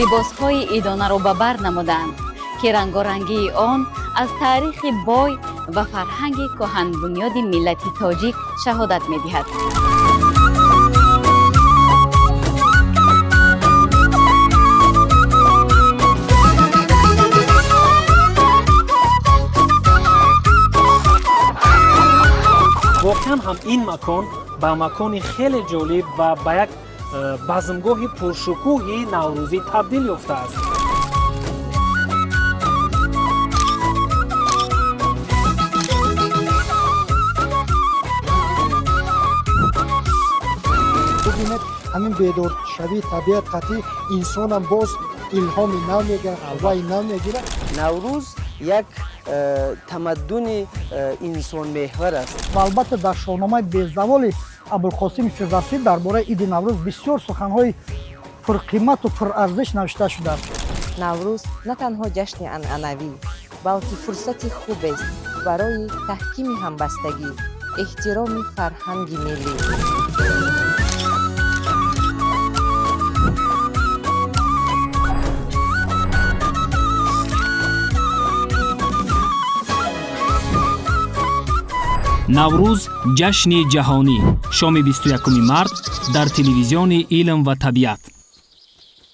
Либосҳои идонаро ба бар намуданд, ки рангорангии он аз таърихи бой ва фарҳанги кӯҳанбунёди миллати тоҷик шаҳодат медиҳад. Воқеан ҳам ин макон ба макони хеле ҷолиб ва ба як базмгоҳи пуршукӯҳи наврӯзӣ табдил ёфтааст. Бубинед, ҳамин бедоршавии табиат қатъи инсонам боз илҳоми нав мегирад, қувваи нав мегирад. Наврӯз як тамаддуни инсонмеҳвар аст. Ва албатта, дар Шоҳномаи безаволи Абулқосими Фирдавсӣ дар бораи иди Наврӯз бисёр суханҳои пурқимату пурарзиш навишта шудааст. Наврӯз на танҳо ҷашни анъанавӣ, балки фурсати хубест барои таҳкими ҳамбастагӣ, эҳтироми фарҳанги миллӣ. Наврӯз, ҷашни ҷаҳонӣ, шоми 21 март дар телевизиони «Илм ва табиат».